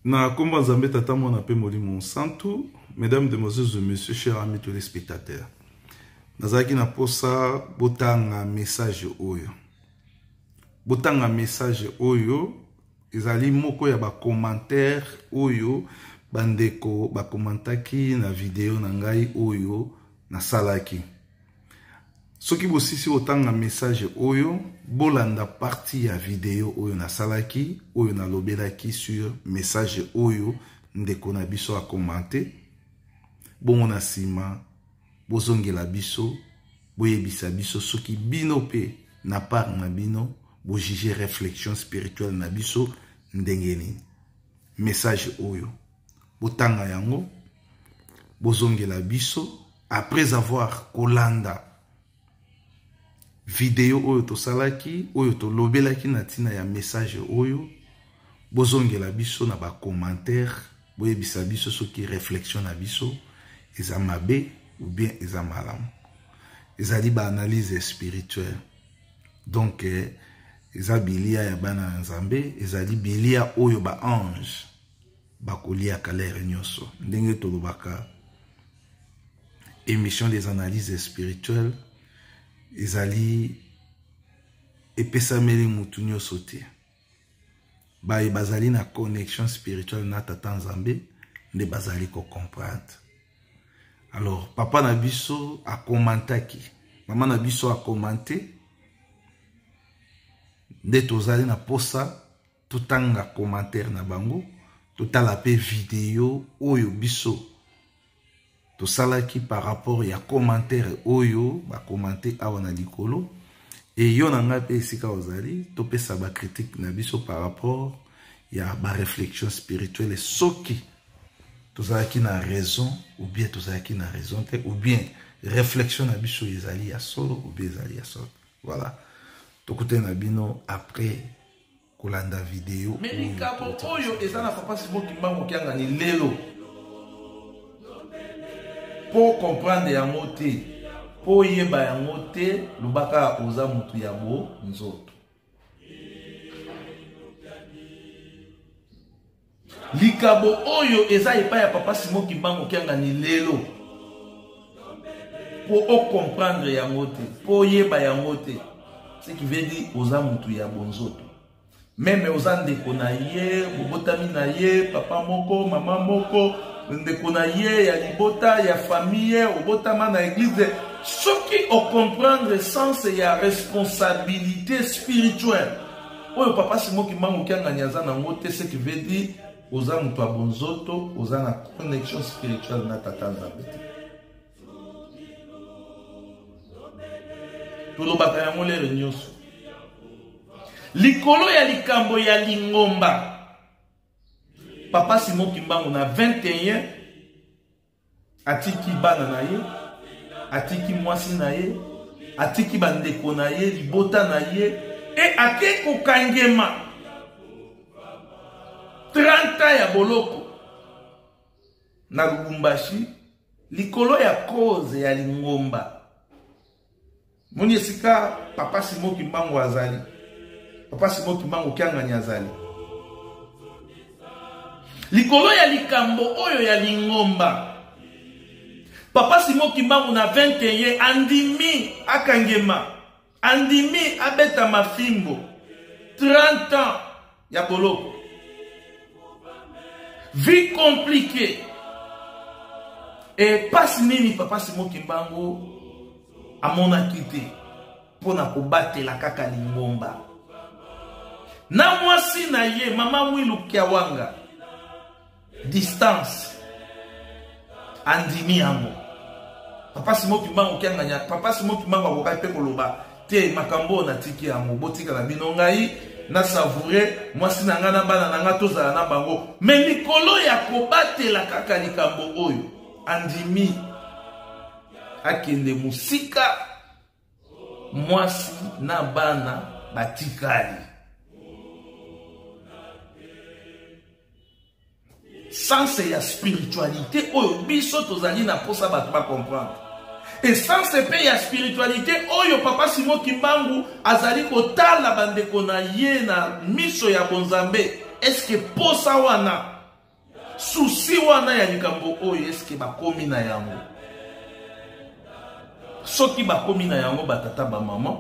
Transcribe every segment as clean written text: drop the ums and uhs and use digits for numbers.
Na kombo Nzambe Tata Mwana pe Molimo Santu, mesdames, demoiselles et messieurs, chers amis téléspectateurs. Nazalaki na posa botanga message oyo. Botanga message oyo ezali moko ya ba commentaire oyo bandeko bakomantaki na video na ngai oyo nasalaki. Soki bosisi kotanga message oyo, bolanda partie ya video oyo nasalaki, oyo nalobelaki sur message oyo ndeko na biso akomante. Bongo na nsima bozongela biso, boyebisa biso soki bino pe na part na bino bojuge réflexion spirituelle na biso ndenge nini. Message oyo botanga yango, bozongela biso après avoir kolanda video oyo tosalaki, oyo tolobelaki na ntina ya message oyo, bozongela biso na ba commentaire, boyebisa biso soki réflexion na biso eza mabe ou bien eza malamu. Ezali ba analyse spirituelle. Donc eza bilia ya bana ya Nzambe, ezali bilia oyo ba ange bakoliaka lere nyonso. Ndenge tolobaka émission des analyses spirituelles ezali epesameli mutu nyonso te. Baye bazali na connexion spirituelle na Tata Nzambe nde bazali ko comprendre. Alors papa na biso a commentaki, mama na biso a commenté, nde tozali na posa totanga commentaire na bango, totala pe video oyo biso tosalaki par rapport ya commentaire oyo ba commenter awa na likolo. Et yo na ngai pe esika ozali, topesa ba critique na biso par rapport ya ba réflexion spirituelle, soki tozalaki na raison ou bien tozalaki na raison te, ou bien réflexion na biso ezali ya solo ou bien ezali ya solo. Voilà, tokutani na bino après kolanda video. Mais likambo oyo eza na papa Simon Kimbangu Kiangani lelo, po comprendre yango te, po yeba yango te, lobaka oza mutu ya bo nzoto. Likabo oyo eza epai ya papa Simon Kimbangu Kiangani lelo, po o comprendre yango te, po oyeba yango te, ce qui veut dire oza mutu ya bonzoto. Meme oza ndeko na ye, bobotami na ye, papa moko, mama moko, ndeko na ye ya libota, ya famille, obotama na église. Soki o comprendre sens ya responsabilité spirituelle oyo papa Simon Kimbangu Kiangani aza nango te, ce qui veut dire oza moto ya bonzoto, oza na connexion spirituelle na Tata Nzambe te. Tolobaka yango lere nyonso. Likolo ya likambo ya lingomba, papa Simon Kimbangu na 21 atiki bana na ye, atiki mwasi na ye, atiki bandeko na ye, libota na ye, e ake kokangema 30 ans ya boloko na Lubumbashi likolo ya cause ya lingomba. Moni esika papa Simon Kimbangu azali, papa Simon Kimbangu Kiangani azali likolo ya likambo oyo ya lingomba. Papa Simon Kimbangu na 21 andimi akangema, andimi abeta mafimbo 30 ans ya boloko, vie compliquée. Et passe nini papa Simon Kimbangu amonaki te mpona kobatela kaka lingomba na mwasi na ye mama Mwilu Kiawanga, distance andimi yango. Papa Simon Kimbangu Kiangani, papa Simon Kimbangu akokaki mpe koloba te makambo oyo natiki yango, botikala bino ngai na savoure mwasi na ngai na bana na ngai tozala na bango. Mais likolo ya kobatela kaka likambo oyo andimi akende mosika, mwasi na bana batikali. Sens ya spiritualité oyo biso tozali na posa bato ba comprendre. Et sens pe ya spiritualité oyo papa Simon Kimbangu azali kotala bandeko na ye na miso ya bonzambe, est-ce que posa wana? Souci wana ya likambo oyo, eske bakomi na yango? Soki bakomi na yango, batata bamama,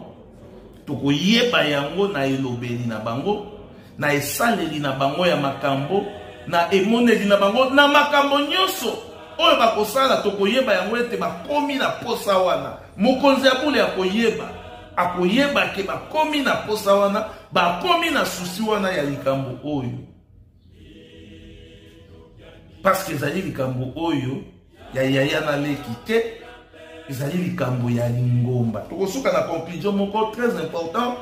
tokoyeba yango na elobeli na bango, na esaleli na bango ya makambo, na emoneli na bango, na makambo nyonso oyo bakosala. Tokoyeba yango ete bakomi na posa wana. Mokonzi ya bule akoyeba, akoyeba ke bakomi na posa wana, bakomi na souci wana ya likambo oyo, parce que ezali likambo oyo ya yaya na leki te, ezali likambo ya lingomba. Tokosuka na conclusion moko très important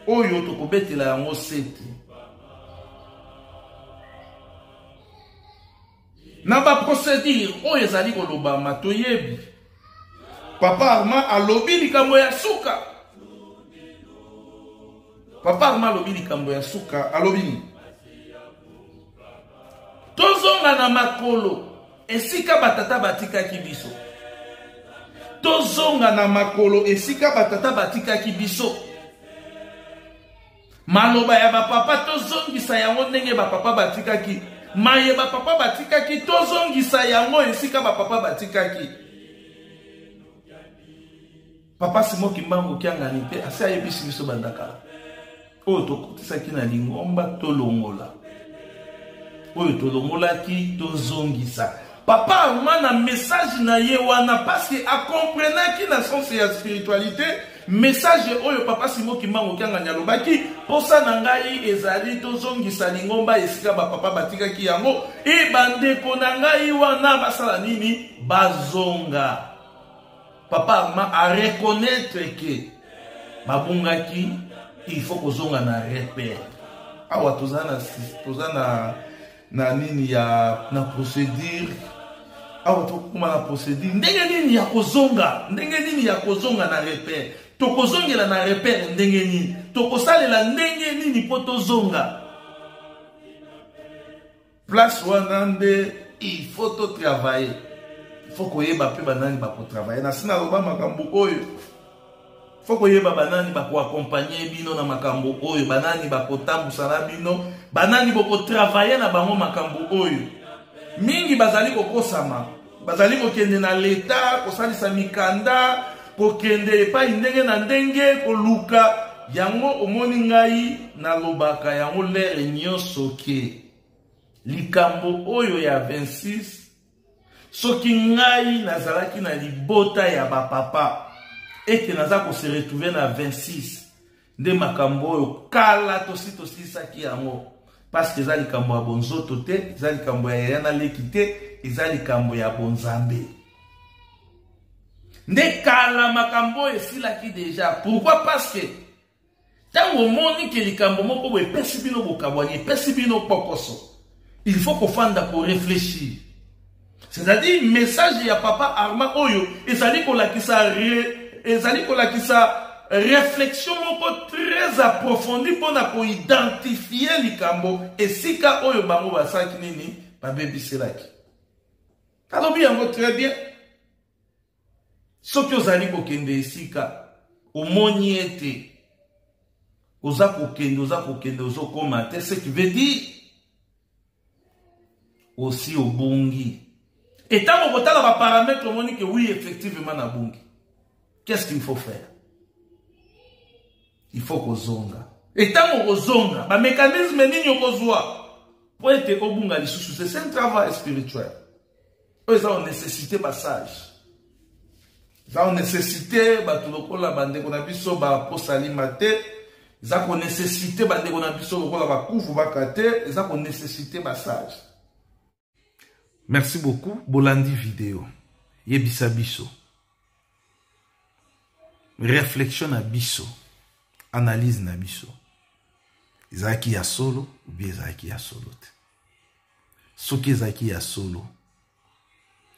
oyo tokobetela yango sete na baprocédure oyo ezali kolobama. Toyebi Papa Armand alobi likambo ya suka. Papa Armand alobi likambo ya suka, alobi nini? Tozonga na makolo esika batata batikaki biso. Tozonga na makolo esika batata batikaki biso. Maloba ya bapapa, tozongisa yango ndenge bapapa batikaki. Maye bapapa batikaki, tozongisa yango esika bapapa batikaki. Papa Simon Kimbangu Kiangani mpe asi ayebisi biso banda kala: oyo tokotisaki na lingomba, tolongola; oyo tolongolaki, tozongisa. Papa Armand na message na ye wana, parce que akomprenaki na sens ya spiritualité message oyo Papa Simon Kimbangu Kiangani alobaki: posa na ngai ezali tozongisa lingomba esika bapapa batikaki yango. E bandeko na ngai wana basala nini? Bazonga. Papa Armand areconnaître ke babungaki, il faut kozonga na repère. Awa toza na nini ya na procédure. Awa tokokoma na procédure ndenge nini ya kozonga, ndenge nini ya kozonga na repère. Tokozongela na repère ndenge nini? Tokosalela ndenge nini mpo tozonga place wana? Nde il faut totravailler, il faut koyeba mpe banani bakotravailler. Na nsi naloba makambo oyo, faut koyeba banani bakoaccompagner bino na makambo oyo, banani bakotambusa na bino, banani bokotravailler na bango makambo oyo. Mingi bazali kokosama, bazali kokende na leta kosalisa mikanda, kokende epai ndenge na ndenge koluka yango. Omoni, ngai nalobaka yango l'heure nyonso ke likambo oyo ya 26, soki ngai nazalaki na libota ya bapapa ete naza kose retrouver na 26, nde makambo oyo kala tosi tosilisaki yango, parce que eza likambo ya bonzoto te, eza likambo ya yaya na leki te, eza likambo ya bonzambe. Nde kala makambo oyo esilaki déjà. Pourquoi? Parce que ntango omoni ke likambo moko boye epesi bino bokabwani, epesi bino pokoso, il faut kofanda koréfléchir. C'est-à-dire message ya Papa Armand oyo ezali kolakisa réflexion moko très approfondie mpona koidentifier likambo esika oyo bango basalaki nini, babebiselaki. Alobi yango très bien: soki ozali kokende esika, omoni ete oza kokende, oza kokende, ozokóma te, ce qui veut dire osi obungi. Etango kotala baparamètre, omoni ke oui, effectivement nabungi. Qu'est-ce qu'il faut faire? Il faut kozonga. Etango kozonga, bamécanisme nini okozwa po ete obunga lisusu? C'est un travail spirituel oyo eza onécessité basage, eza onécessité bato lokola bandeko na biso baposalima te, eza konécessité bandeko na biso lokola bakuvu baka te, eza konécessité basage. Merci beaucoup. Bolandi video, yebisa biso réflexion na biso, analyse na biso ezalaki ya solo ou bien ezalaki ya solo te. Soki ezalaki ya solo,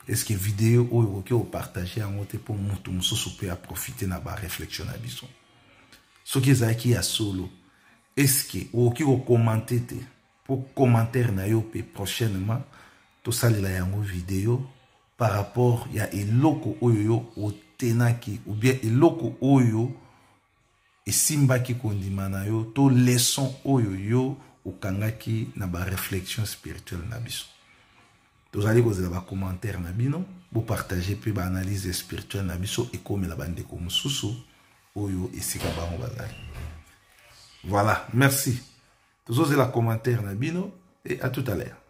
est-ce video oyo okoki kopartager yango te mpo motu mosusu mpe aprofiter na baréflexion na biso? Soki ezalaki ya solo, est-ce okoki kocommenter te mpo commentaire na yo mpe prochainement tosalela yango video par rapport ya eloko oyo yo otenaki ou bien eloko oyo esimbaki kondima na yo to leçon oyo yo okangaki na baréflexion spirituelle na biso? Tozali kozela ba commentaire na bino, bo partager pe ba analyse spirituelle na biso ekomela bandeko mosusu oyo esika bango bazali. Voilà, merci. Tozozela commentaire na bino et à tout à l'heure.